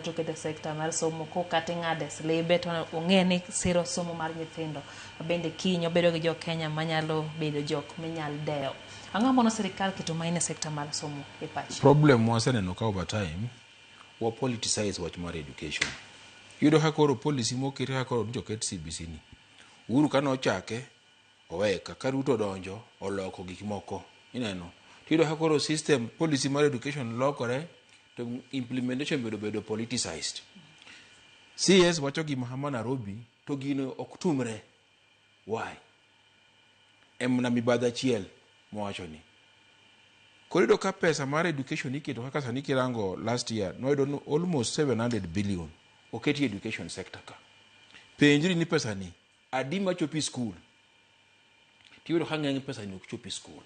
Ruto keto e sekta mar somo kokata ing'ade slibe to ong'e ni siro somo mar nyithindo bende kiny obedo gi jo Kenya manyalo bedo jok minyal dewo. Ang'o mono sirikal keto main e sekta mar somo e pachi? Problem waseneno ka over time wa politicize wach mar education. Iyudo ka koro policy moket kaka koro nyocha oket CBC ni. Uhuru kane ochake oweye ka, ka Ruto odonjo oloko gik moko. Ineno? Tiyudo ka koro system policy mar education lokore to implementation bende obedo politicized. CS wacho gima kama Nairobi to gino ok tumre. Why? En mana mibadhi achiel mowacho ni. Koro iyudo ka pesa mar education iketo kaka sani kirango last year noyudo ni almost 700 billion oketi e education sector ka. Penjri ni pesa ni adi machopo e skul? Tiyudo ka ng'eny pesa ni ok chop e skul.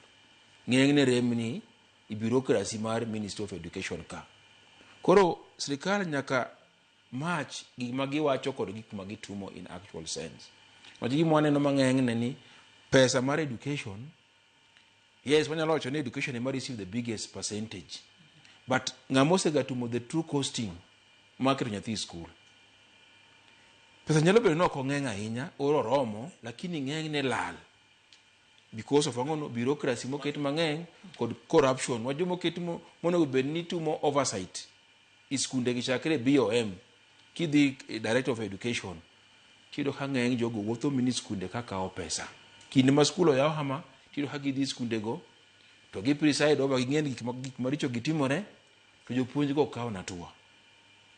Ng'enyne rem ni e bureaucracy mar Ministry of Education ka. Koro sirikal nyaka match gik ma giwacho kod gik ma gitumo in actual sense. Wach gima waneno mang'eny ne ni pesa mar education, yes, wanyalo wacho ni education ema receive the biggest percentage. But ng'ama osega tumo the true costing mar keto nyathi e school. Pesa nyalo bedo ni ok ong'eny ahinya, or oromo, lakini ng'enyne lal. Because of ang'o no bureaucracy moket mang'eny kod corruption. Wach joma oket monego bed ni timo oversight e skunde gi chakre BOM kidhi e Director of Education tiyudo ka ng'eny jogo wuotho mini skunde ka kawo pesa. Kinde ma skul oyaw hama tiyudo ka gidhi skunde go to gi preside over ging'e ni gik maricho gi timore to jopuonj go kawo hatua.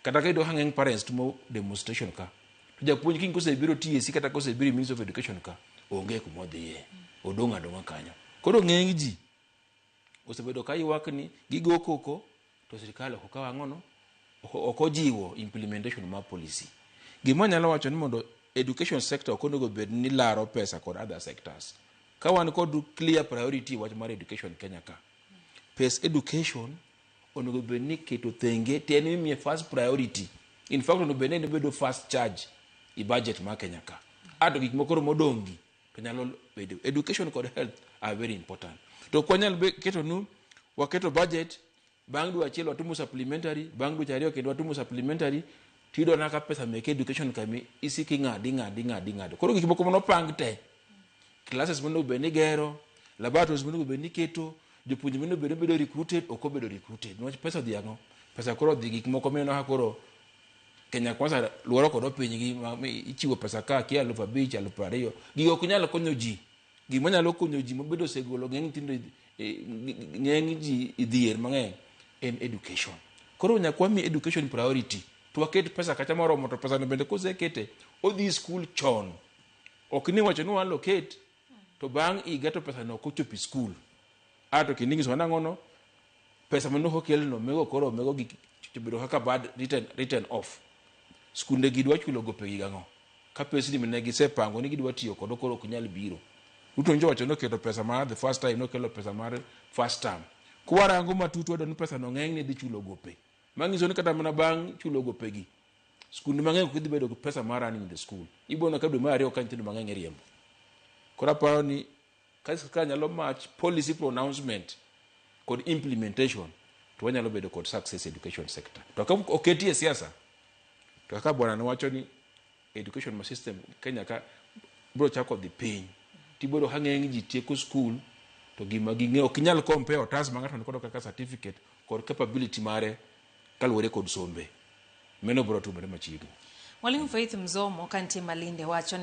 Kata ka iyudo ka ng'eny parents timo demonstration ka to japuonj kiny kosebiro TSC kata kosebiro e Ministry of Education ka onge kuma odhiye, odong' adong'a kanyo. Koro ng'eny ji osebedo ka ywak ni gigo koko to sirikal ok okawo ang'ono ok ojiwo implementation mar policy. Gima anyalo wacho ni mondo education sector ok onego bed ni laro pesa kod other sectors. Ka wan kod clear priority wach mar education Kenya ka, pes education onego bed ni keto thenge to en imiye first priority. In fact onego bed ni en obedo first charge e budget mar Kenya ka. Ato gik moko modong' gi to nyalo bedo education kod health are very important. To ok wanyal keto nu waketo budget bang' dwe achiel watimo supplementary, bang' dweche ariyo kendo watimo supplementary, tiyudo na ka pesa meke education kami isiko ing'ado ing'ado ing'ado ing'ado. Koro gik moko manopang te, classes monego bed ni igero, laboratories monego bed ni iketo, jopuonje monego bed ni bedo recruited ok obedo recruited. Niwach pesa odhi ang'o? Pesa koro odhi gik moko mineno ka koro Kenya Kwanza luoro kod pinygi ma ichiwo pesa ka kia 5,000, 20,000. Gigo ok nyal konyo ji. Gima nyalo konyo ji mabedo osegolo ng'eny nyithindo ng'eny ji e dhier mang'eny en education. Koro nyaka wami education priority to waket pesa kacha moromo to pesa no bende kosekete odhi school chon. Ok ni wacho ni wa allocate to bang' higa to pesa no ok ochopo e school. Ato kendo inyiso nang'o no pesa mane ok okelno mego koro mego gik obedo kaka bad written off. Skunde gi dwa chulo gope gi gang'o? Ka pesni mane gisepango ni gidwa tiyo kodo koro ok nyal biro. Ruto nyocha owacho ni oketo pesa mar the first time nokelo pesa mar first term. Kwarango matut wayudo ni pesa no ng'eny ne dhi chulo gope. Manyiso ni kata mana bang' chulo gope gi, skunde mang'eny ok dhi bedo gi pesa mar running the school. Ibo neno ka dwe mar ariyo ka nyithindo mang'eny iriembo. Koro aparo ni ka sirkal nyalo match policy pronouncement kod implementation to wanyalo bedo kod success education sector. To ka oketie siasa to kaka bwana nowacho ni education ma system Kenya ka biro chako dhi piny tibodo ka ng'eny ji tieko school to gima ging'eyo ok inyal compare otas ma ng'ato nikodo kaka certificate kod capability mare kaluwore kod sombe. Mano biro timore machiegni. Mwalimu Faith Mzomo ka nitie Malindi wacho ni